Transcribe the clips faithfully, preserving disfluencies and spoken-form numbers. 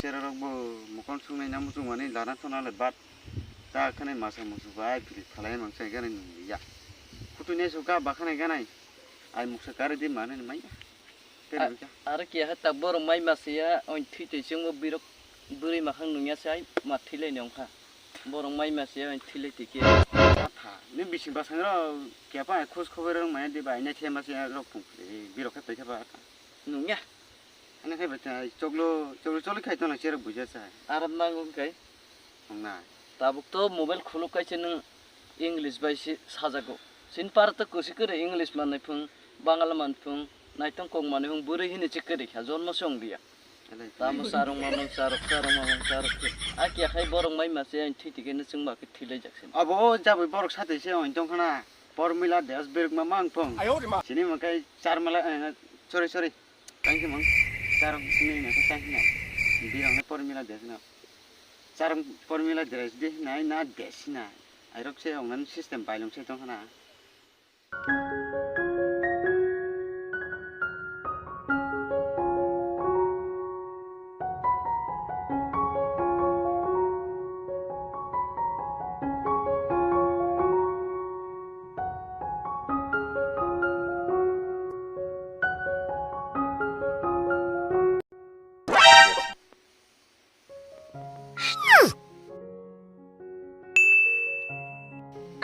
Cherarok bo mokol sungnai na muchung mani lana thona le bat. Ta khane masa musu bai pili phalai mang sai gana nung ya. Kutu ne suka bakhane ganai. Ai muksa kare di mane mai. Kare A-, bika. Aro kiya khe tak borok mai masa ya, oin thwi twi chwngbo birok bwrwi makhang nungya se ai ma thwilaini wngkha. Borok mai masa ya, oin thwilai twi kiya. Atha, ni bising basang ro kiya pa khos khobor rok maya di bai na thema se rok phung. Birok khe paikha ba. Nungya. Ani khai bai ta choklo, choklo choli khai tona cherok buja sa. Aram nango kai. Wngnai. Tabuk to mobile khuluk kaisa nwng English bai se sajago. Chini par to kwswi kwrwi English manwi phung, Bangla manwi phung, naitong kok manwi phung, bwrwi hini se kwrwi kha, jonmo se wng liya. Elai. Tamo sarung mamung saruk, sarung mamung saruk. A kiya khai borok mai masa yang thwi tike no chwng ba khe thwi lai jak sini. Abo o jabwi borok sate se oin tong khana. Pormila das beruk ma mang phung. Ayo ri ma. Sini ma kai char mala, eh, sorry, sorry. Thank you, mang. Char sini na thank you na. Birang na pormila das na. Char pormila dress de nai na des na. Airok se ongnan system bailung se tong khana.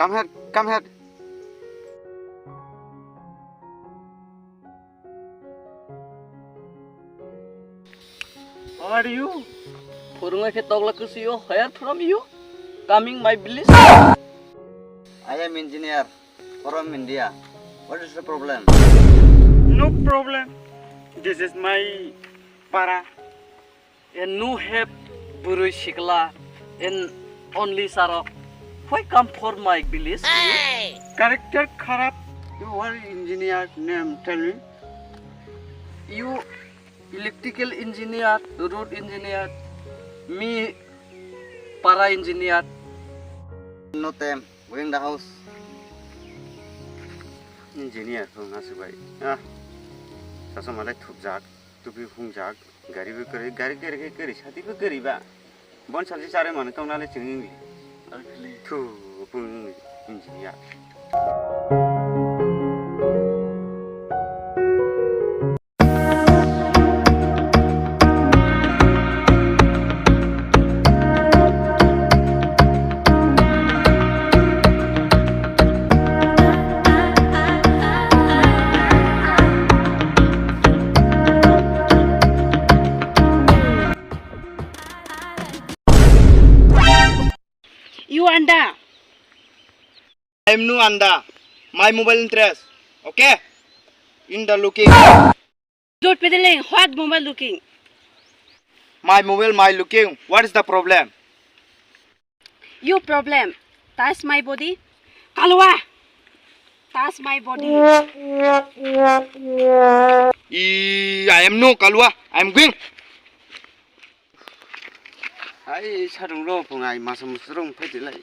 Come here, come here. Who are you? Phwrwngwi khe tokla kwsio, where from you? Coming my village? I am engineer from India. What is the problem? No problem. This is my para. And no have bwrwi sikla and only sarok. Why come for my village? Character kharap. You are engineer name, tell me. You electrical engineer, road engineer, me para engineer. No time, going the house. Engineer wngna swbai. Ah, sasa malai thupjak, tupi hungjak. Gari bo kwrwi, gari kwrwi khe kwrwi, sati bo kwrwi ba. Bon salsi charwi mano tong nale chwng wngli. Ugly. Thu, bung wngli, engineer. You anda. I am no anda. My mobile interest. Okay? In the looking. Dot pedeling, what mobile looking? My mobile, my looking. What is the problem? You problem. Touch my body. Kalua. Touch my body. I, I am no Kalua. I am going. Hai, sarung rok phung ai masa musu rok phai de lai.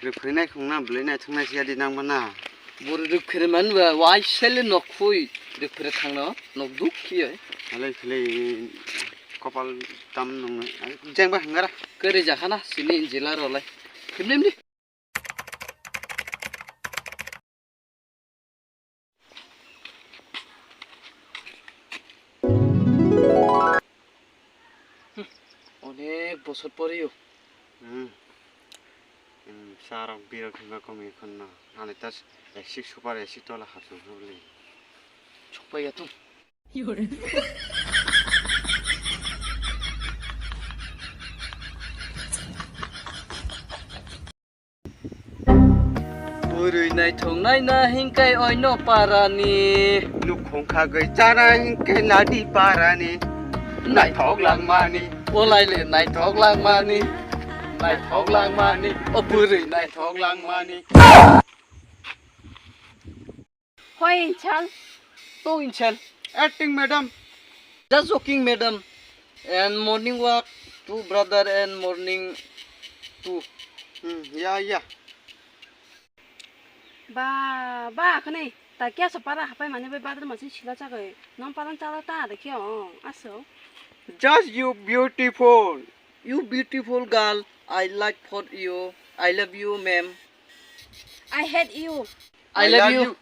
Rwphre nai khung na, bwlai nai thang nai siya di nang ba na. Boro rwphre man ba, wai sele nok khui. Rwphre thang no, nok duk khiye. Alai khile kopal tam nung ai, jeng ba hangara. Kere ja khana, sini jila ro lai. Himni himni. Onek bosor pore yo. Hmm. Hmm, sarok birok hima komi khonno. Ani tas A C super A C tola hapsong hapli. Chokpai ya tum. Bwrwi naithok naina hinkai oino parani. Nukhung khagwi chana hinkai ladi parani. Naithok langmani. O laile naithok langmani. Naithok langmani. O bwrwi naithok langmani. Hoi inchal. To inchal. Acting madam. Just joking madam. And morning walk to brother and morning to. Hmm, ya, ya. Ba, ba, khani, ta kya sa para hapai mani bai badar masi sila chagai. Nong palang chala ta de kya ong, aso. Just you beautiful. You beautiful girl. I like for you. I love you, ma'am. I hate you. I love you.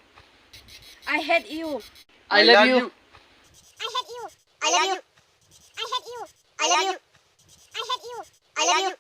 I hate you. I love you. I hate you. I love you. I hate you. I love you. I hate you. I love you.